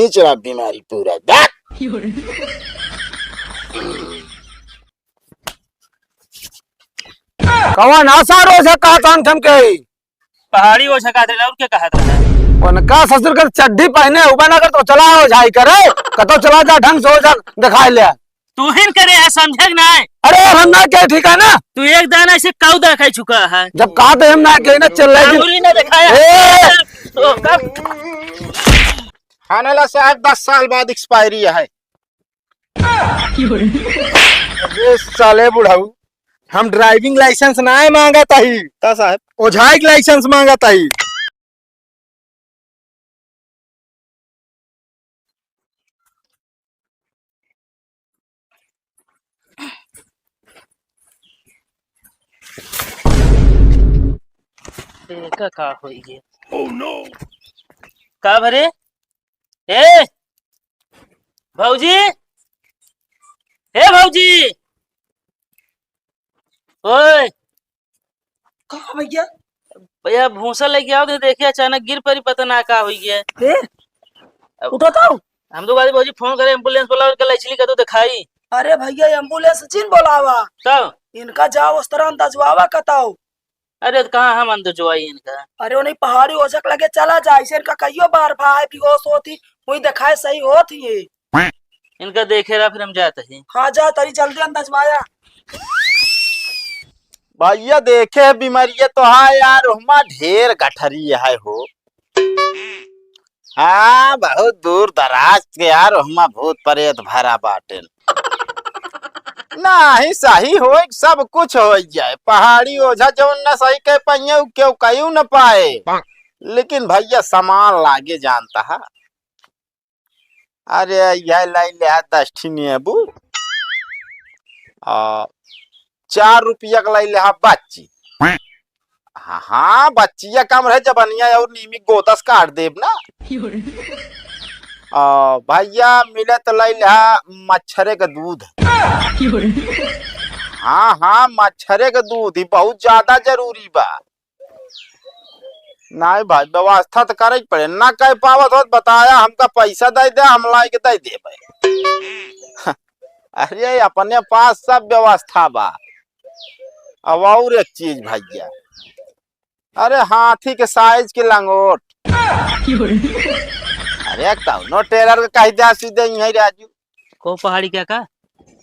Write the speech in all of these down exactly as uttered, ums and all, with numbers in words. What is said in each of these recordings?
खींच रहा बीमारी पूरा। देख। कौन आशा रोज है कहत हन थमके? पहाड़ी ओझा कहत रहे, और क्या कहत रहे? उनका ससुर के चड्ढी पहने हुआ ना कर तो चला ओझाई करे, कतो चला जा ढंग से ओझा दिखाई ले। तू ही करे है, समझे कि नहीं? अरे यार, हम ना के ठीक है ना? तू एक दाना ऐसे काऊ दिखाई चुका है। जब कहा तो हम ना के ना चल रहे जी। अंगुली ना दिखाया। ए! तो कब? खाने ला साहब दस साल बाद एक्सपायरी है। अरे साले बुढ़ऊ, हम ड्राइविंग लाइसेंस ना मांगत ही। का साहब? ओझाई के लाइसेंस मांगत ही। देखा का होई गे। Oh no! का भरे? ए भौजी, ए भौजी, ओए। का भैया? भैया भूसा लेके आओ, तो देखिए अचानक गिर पड़ी, पता ना का होई गया। ए, अब उठो तो। हम तो कहते भौजी फोन करे, एम्बुलेंस बुलाओ, उनका ले चली का तो दिखाई। अरे भैया एम्बुलेंस जिन बोलावा। तब? इनका जाओ उस तरह अंदाजवावा कताओ। अरे तो कहाँ हम अंदर जो आई इनका? अरे उन्हीं पहाड़ी ओझक लगे चला जाए, इसे इनका कहियो बार भाई बेहोश होती, वही दिखाए सही होत ही है। इनका देखे रहा फिर हम जाते हैं। हाँ जा तरी जल्दी अंदाजवाया। भैया देखे बीमारिया तो है यार, हुमा ढेर गठरी है हो। हाँ, बहुत दूर दराज के यार, हुमा भूत प्रेत भरा बाटेन। नाही, सही होए, सब कुछ हो जाए। पहाड़ी ओझा जौन न सही कह पाइए, उ केहू कहियो न पाए। लेकिन भैया, सामान लागे जानता है। अरे, यह लाई ले दस ठी नींबू। आ, चार रुपया का लाई ले बच्ची। हाँ, हाँ, बच्चिया कम रहे, जबनिया और नीमी गोदस काट देब ना। आ, भैया, मिले तो लाई ले मच्छरे का दूध। हाँ, हाँ, मच्छरे का दूध ही बहुत ज्यादा जरूरी बा। नहीं भाई, व्यवस्था तो करे के पड़े, ना कह पावत होत बताया, हमका पैसा दे दे, हम लाई के दे देबे। अरे, अपने पास सब व्यवस्था बा। अब और एक चीज भैया, अरे हाथी के साइज के लंगोट। अरे कौनो टेलर के कह दे, सीधे यहीं राजू। को पहाड़ी क्या का?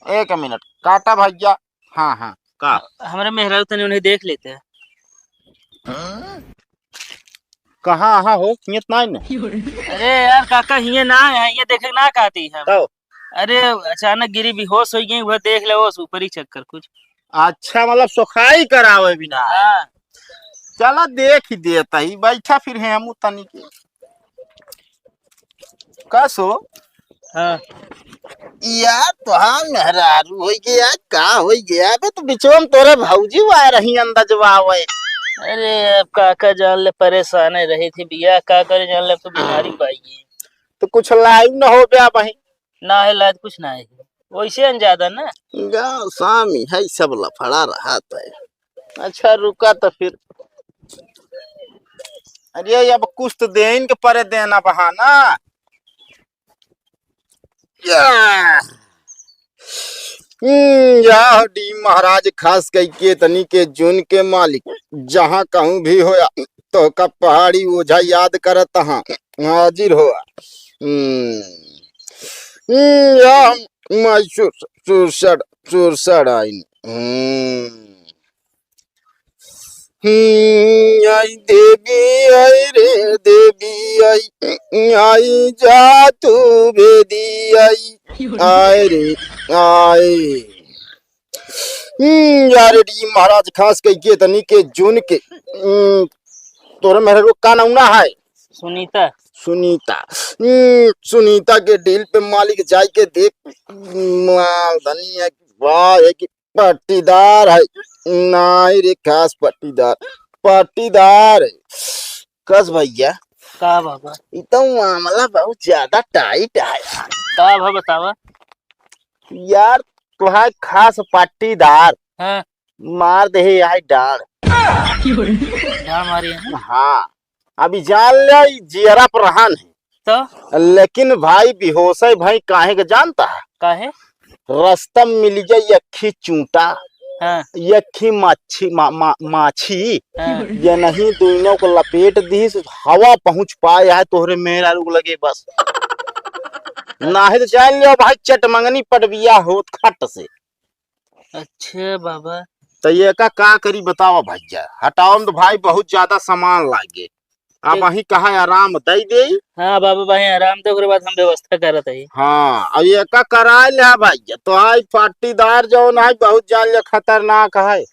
एक मिनट काटा भैया। हाँ, हाँ, का? हमरे मेहरारू तनी उन्हें देख लेते हैं। कहाँ, हाँ हो, हियत ना है ना? अरे यार काका, हिये ना है, ये देखे ना कहती हम। कहो। अरे अचानक गिरी बेहोश हो गई, वह देख ले, वो ऊपर ही चक्कर कुछ। अच्छा, मतलब सोखाई करावे बिना। हाँ। चला देख ही देता ही, बैठा फिर है हमू तनी के। का सो? हाँ। यार, तोहार मेहरारू होइ गया, का होइ गया? अबे तो बिचवा में तोरे भौजी आ रही अंदजवा आवे। अरे, अब काका जान ले, परेशान रही थी बिया, का करे जान ले, अब तो बीमारी पाई। तो कुछ लाइव न हो गया बहिन? ना है लाज, कुछ ना है, वैसे अन ज्यादा ना। गाँव सामी है, सब लफड़ा रहा था। अच्छा, रुका तो फिर। अरे, अब कुछ तो देन के परे देना बहाना। या। हम्म, या डी महाराज खास कई के तनी के जुन के मालिक, जहाँ कहूँ भी होया, तो का पहाड़ी ओझा याद करत हाँ, हाजिर होआ। हम्म, हम्म, या हम माई सुर-, सुरसड़, सुरसड़ आइन। हम्म। हम्म, आई देवी, आई रे देवी, आई, आई जा तू बेदी, आई, आई रे, आई। हम्म, यार, डी महाराज खास कई के तनी के जुन के, हम्म, तोरे मेहरारू का नाम ना है? सुनीता। सुनीता। हम्म, सुनीता के डील पे मालिक जाई के देख, माल धनी है कि वाह, है कि पट्टीदार है। नाई रे, खास पट्टीदार, पट्टीदार है। कस भैया। का बाबा? ई तो मामला बहुत ज्यादा टाइट है यार। का भा बतावा? यार, तुहार खास पट्टीदार हाँ। मार दे है यार डांड। डांड मारी है ना? हाँ, अभी जान ले, ई जियरा पर रहन है। तो? लेकिन भाई, बेहोश है भाई, काहे के जानता है? काहे? रस्ता में मिल जाए यक्खी चूंटा, हाँ। यक्खी माछी, मा-, मा-, माछी, हाँ। ये नहीं, दोनों को लपेट दी, हवा पहुंच पाए है तोहरे मेहरारू के लगे बस। नाहीं तो जान लियो भाई, चटमंगनी पटबिया होत खट से। अच्छा बाबा। तो ये का, का करी बतावा भैया, हटाओ न तो भाई बहुत ज्यादा सामान लागे। अब देख- वहीं कहा आराम दई दे। हाँ बाबा, वहीं आराम दे, ओकरे बाद हम व्यवस्था करत हई। हाँ, अब ये का कराए ले भैया, तो आई पाटीदार जौन है बहुत जान ले खतरनाक है।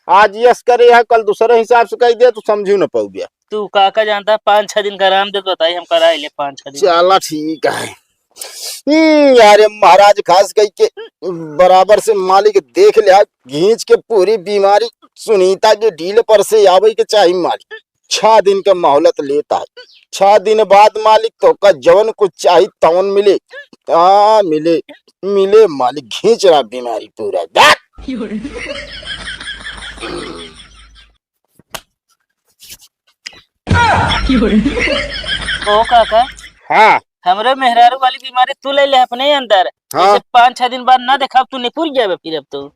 आज यस करे है, कल दूसरे हिसाब से कह दे, तू समझू न पउबे। तू का का जानता है, पाँच छह दिन का आराम दे तो बताई, हम कराए ले पाँच छह दिन। चला ठीक है। हम्म, यार, ये महाराज खास कह के बराबर से मालिक देख लिया, घींच के पूरी बीमारी सुनीता के डील पर से आवे के चाही मालिक। छह दिन का मोहलत लेता है, छह दिन बाद मालिक तो का जवन कुछ चाही तवन मिले। हाँ, मिले, मिले मालिक, घींच रहा बीमारी पूरा। देख। ओ काका, हाँ। हमरे मेहरारू वाली बीमारी तू ले ले अपने अंदर। हाँ। जैसे पाँच छह दिन बाद ना देखा, तू निपुर जाबे फिर अब तो।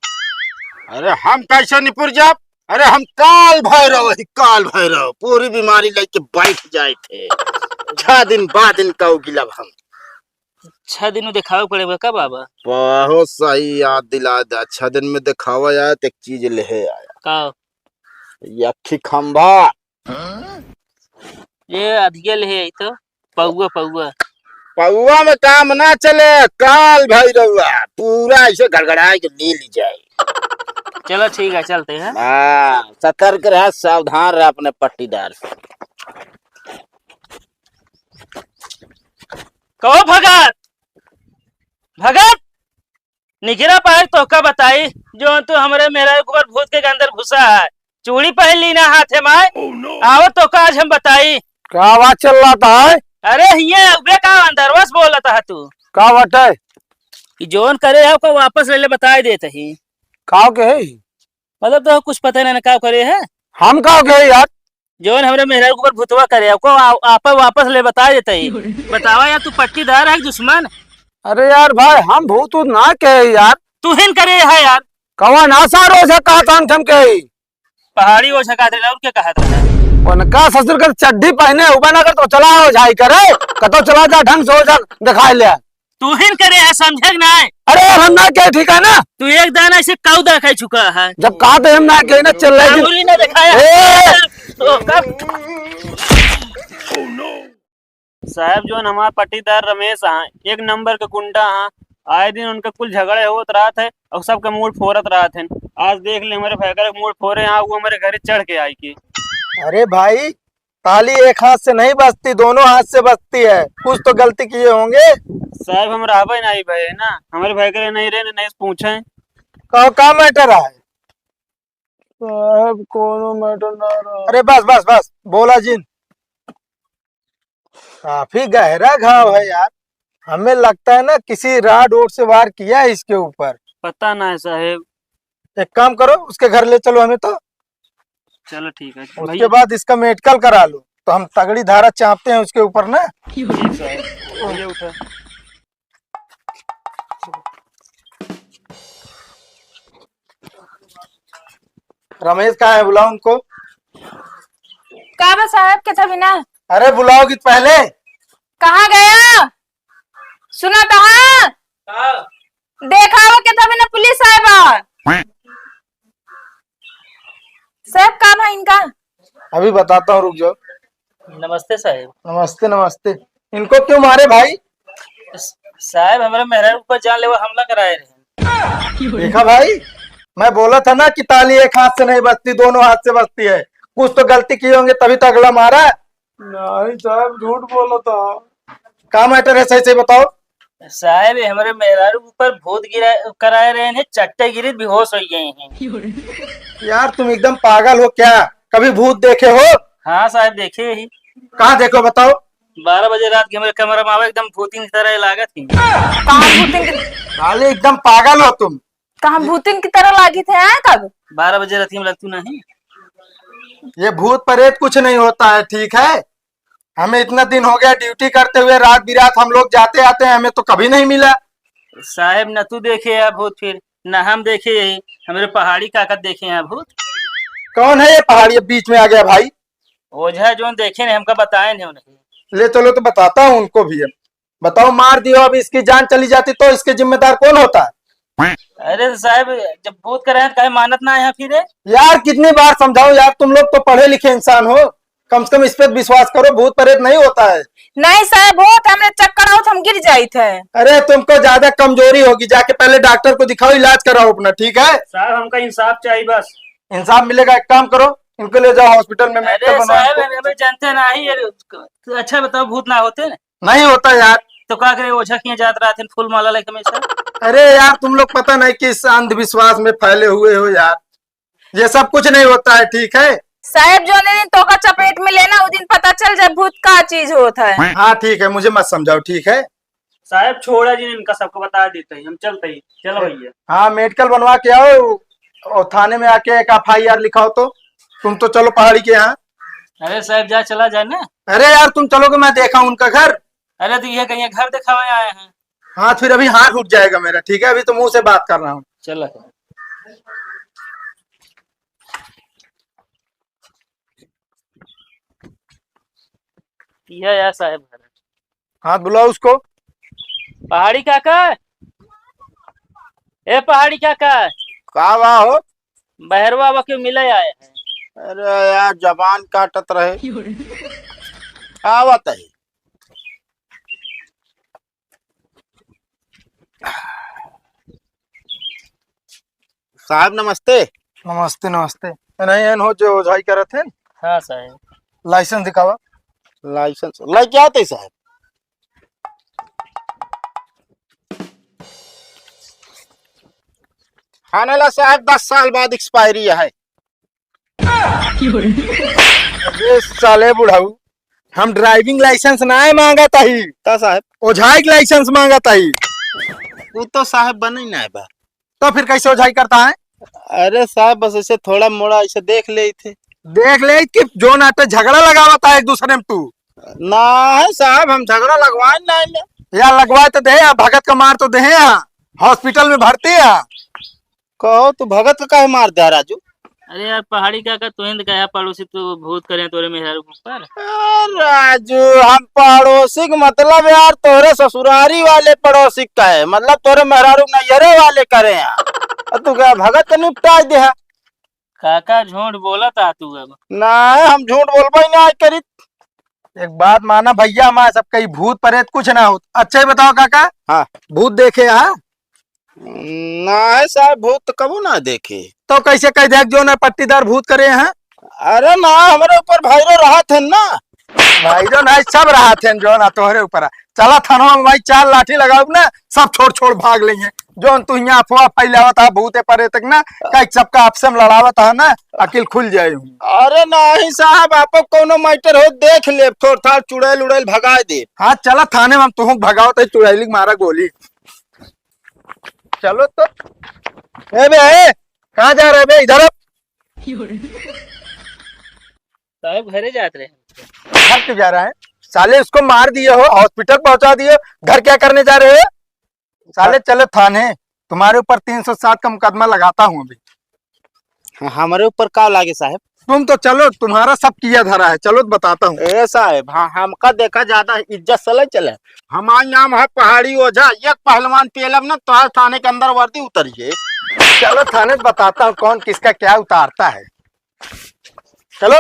अरे हम कैसे निपुर जाब? अरे हम काल भैरव ही, काल भैरव। पूरी बीमारी लेके बैठ जाए थे। छह दिन बाद इनका उगिलब हम। छह दिन में देखावे पड़ेगा का बाबा? बहुत सही याद दिला दा। छह दिन में देखावा आया तो एक चीज ले आया। का? यक्खी खंभा। ये अधिया ले आई तो पौआ, पौआ। पौआ में काम ना चले, काल भैरवा पूरा ऐसे गड़गड़ाए के ले ली जाए। चलो ठीक है, चलते हैं। हाँ, सतर्क रहा, सावधान रहा अपने पट्टीदार से। कहो भगत, भगत, निकरा बाहर, तोहका बताई, जो तू हमरे मेहरारू के ऊपर भूत के अंदर घुसा है। चूड़ी पहन ली ना हाथे में। Oh, no। आवा, तोहका आज हम बताई। का बात चल रहा था, है? अरे, हिये उबे का अंदरवा से बोलत है तू? का बात है? कि जौन करे है, ओका वापस ले ले, बताई देत ही। का के है? मतलब, तो कुछ पता नहीं ना का करे है। हम का के है यार? जौन हमरे मेहरारू के ऊपर भूतवा करे, ओको आ-, आपा वापस ले, बताई देत ही। बतावा यार, तू पट्टीदार है कि दुश्मन? अरे यार भाई, हम भूत वूत ना कहे यार। तू हिन करे है यार। कवा ना सारो से कहा था हम के? पहाड़ी ओझा कहत रहे, और क्या कहत रहे? उनका ससुर के चड्ढी पहने उबा ना कर तो चला ओझाई करे, कतो चला जा ढंग से ओझा दिखाई ले। तू हिन करे है, समझे कि नाय? अरे यार, हम ना कहे, ठीक है ना? तू एक दाना ऐसे काऊ दा खाई चुका है। जब कहा तो हम ना कहे ना, चल रहे अंगुली ना दिखाया। ए! तो कब? साहब, जौन हमार पट्टीदार रमेश हैं, एक नंबर के गुंडा हैं। आए दिन उनके कुल झगड़े होत रहत है और सबके मूड़ फोरत रहत हैं। आज देख ले, हमारे भयकर के मूड़ फोरे हैं, वो हमारे घरे चढ़ के आई के। अरे भाई, ताली एक हाथ से नहीं बजती, दोनों हाथ से बजती है। कुछ तो गलती किए होंगे। साहब, हम रहबे नहीं भए ना, हमारे भयकर नहीं रहे, नहीं पूछे। का, का मैटर है? साहब, कोनो मैटर ना रहा। अरे बस, बस, बस, बोला जिन। काफी गहरा घाव है यार, हमें लगता है ना किसी राड ओड से वार किया है इसके ऊपर। पता ना है साहेब। एक काम करो, उसके घर ले चलो हमें तो। चलो ठीक है उसके भैया। बाद इसका मेडिकल करा लो, तो हम तगड़ी धारा चापते हैं उसके ऊपर ना। ठीक साहेब, भैया उठा। रमेश कहाँ है? बुलाओ उनको। का बा साहब के तभी ना? अरे बुलाओ कि पहले। कहाँ गया? सुना तो हाँ? हाँ। देखा हो के तभी ना पुलिस आए बा। साहब काम है इनका। अभी बताता हूँ, रुक जाओ। नमस्ते साहेब। नमस्ते, नमस्ते। इनको क्यों मारे भाई? स-, साहेब, हमारे मेहरारू पर जानलेवा हमला कराए रहे। देखा भाई, मैं बोला था ना कि ताली एक हाथ से नहीं बजती, दोनों हाथ से बजती है। कुछ तो गलती किए होंगे तभी तो अगला मारा। नहीं साहब, झूठ बोला था। का मैटर है, सही सही बताओ। साहेब, ये हमारे मेहरारू ऊपर भूत गिरा, कराए रहे हैं, चट्टे गिरी बेहोश हो गए हैं। यार तुम एकदम पागल हो क्या? कभी भूत देखे हो? हाँ साहेब, देखे ही। कहाँ देखो बताओ? बारह बजे रात के हमारे कमरा में आवे, एकदम भूतिन की तरह लागत ही। कहाँ भूतिन की? साले एकदम पागल हो तुम। कहाँ भूतिन की तरह लागी थे, हैं कब? बारह बजे रात में लगतू नहीं। ये भूत प्रेत कुछ नहीं होता है, ठीक है? हमें इतना दिन हो गया ड्यूटी करते हुए, रात बिरात हम लोग जाते आते हैं, हमें तो कभी नहीं मिला। साहेब, न तू देखे हैं भूत फिर, न हम देखे हैं, हमरे पहाड़ी काका देखे हैं भूत। कौन है ये पहाड़ी अब बीच में आ गया भाई? ओझा जौन देखे नहीं, हमका बताए नहीं उन्हें। ले चलो तो बताता हूँ उनको भी। अब बताओ, मार दियो, अब इसकी जान चली जाती तो इसके जिम्मेदार कौन होता? अरे साहेब, जब भूत करे हैं तो काहे मानत ना है फिर? यार, कितनी बार समझाऊं यार, तुम लोग तो पढ़े लिखे इंसान हो, कम से कम इस पे विश्वास करो, भूत प्रेत नहीं होता है। नहीं साहेब, भूत हमरे चक्कर आओ तो हम गिर जाइत है। अरे, तुमको ज्यादा कमजोरी होगी, जाके पहले डॉक्टर को दिखाओ, इलाज कराओ अपना, ठीक है? साहब, हमका इंसाफ चाहिए बस। इंसाफ मिलेगा, एक काम करो, इनको ले जाओ हॉस्पिटल में, मेडिकल अरे बनवाओ साहब, इनको। हमें जानते ना ही, ये अच्छा बताओ, भूत ना होते ना? नहीं होता यार। तो का करे, ओझा किए जात रहते हैं, फूल माला लेके हमेशा? अरे यार, तुम लोग पता नहीं किस अंधविश्वास में फैले हुए हो यार, ये सब कुछ नहीं होता है, ठीक है? साहेब, जौने दिन तोका चपेट में लेना, उ दिन पता चल जाए भूत का चीज होत है। हाँ ठीक है, मुझे मत समझाओ, ठीक है? साहेब, छोड़ा जी, इनका सबको बता देते हैं, हम चलते ही। चलो भैया। हाँ, मेडिकल बनवा के आओ और थाने में आके एक एफ आई आर लिखाओ तो। तुम तो चलो पहाड़ी के यहाँ। अरे साहेब, जा, चला जाए ना। अरे यार, तुम चलोगे, मैं देखा उनका घर। अरे तो ये कहीं घर दिखावे आए हैं। हाँ, फिर अभी हाथ उठ जाएगा मेरा, ठीक है? अभी तो मुंह से बात कर रहा हूँ। चलो। यह यार साहेब घर है। हाँ, बुलाओ उसको। पहाड़ी काका, ए पहाड़ी काका। का बा हो? बहरवा बा के मिले आए हैं। अरे यार, जबान काटत रहे। आवत है। साहब नमस्ते। नमस्ते, नमस्ते। नहीं, एन हो जो ओझाई करत हैं? हाँ साहब। लाइसेंस दिखावा। लाइसेंस लेके आते साहब। हाँ, नहीं ला साहब, दस साल बाद एक्सपायरी है। अरे साले बुढ़ऊ, हम ड्राइविंग लाइसेंस ना मांगत ही। का साहब? ओझाई के लाइसेंस मांगत ही। वो तो साहब बने ही ना है बा। तो फिर कैसे ओझाई करता है? अरे साहब, बस ऐसे थोड़ा मोड़ा ऐसे देख ले थे। देख ले कि जो नाटे झगड़ा लगावत है एक दूसरे में तू। ना है साहब, हम झगड़ा लगवाए ना ले। या लगवाए तो दे, या भगत का मार तो दे, या हॉस्पिटल में भर्ती है। कहो, तू भगत का काहे मार दे, राजू? अरे यार, पहाड़ी काका, तू हिंद का है पड़ोसी, तू भूत करे तोरे मेहरारू के ऊपर। ए, राजू, हम पड़ोसी के मतलब यार, तोरे ससुरारी वाले पड़ोसी का है, मतलब तोरे मेहरारू नैहरे वाले करे हैं। और तू क्या भगत के निपटाई दे है? काका, झूठ बोलत आ तू अब। ना, हम झूठ बोलबे ही ना करित। एक बात माना भैया, हमारे सब कहीं भूत प्रेत कुछ ना होत। अच्छा ही बताओ काका, हाँ। भूत देखे हा? ना है साहब, भूत तो कबो ना देखे। तो कैसे कह दे जो ना पट्टीदार भूत करे हैं? अरे ना, हमरे ऊपर भैरो रहत है ना। भैरो ना, सब रहत है जो ना तोहरे ऊपर। चला थाना में भाई, चार लाठी लगाओ ना, सब छोड़ छोड़ भाग लेंगे। जो तू यहाँ अफवाह फैलावत है भूत प्रेत के ना, कई सबका आपसे में लड़ावत है ना, अकिल खुल जाए। अरे नहीं साहब, आपको कोनो मैटर हो देख ले, थोड़ थाड़ चुड़ैल उड़ैल भगा दे। हाँ, चला थाने में, हम तुहूँ भगाओ तो चुड़ैली के मारा गोली। चलो तो। ए बे, ए, कहाँ जा रहे बे? इधर अब। साहब घरे जात रहे। घर क्यों जा रहा है? साले उसको मार दिए हो, हॉस्पिटल पहुंचा दिए हो, घर क्या करने जा रहे हो? साले चलो थाने, तुम्हारे ऊपर तीन सौ सात का मुकदमा लगाता हूँ अभी। हमारे ऊपर का लागे साहब? तुम तो चलो, तुम्हारा सब किया धरा है, चलो तो बताता हूँ। ए साहब, हाँ, हमका देखा ज्यादा इज्जत से ले चले। हमार नाम है पहाड़ी ओझा, एक पहलवान पेलब न तो आज थाने के अंदर वर्दी उतरिए। चलो थाने तो बताता हूँ कौन किसका क्या उतारता है। चलो।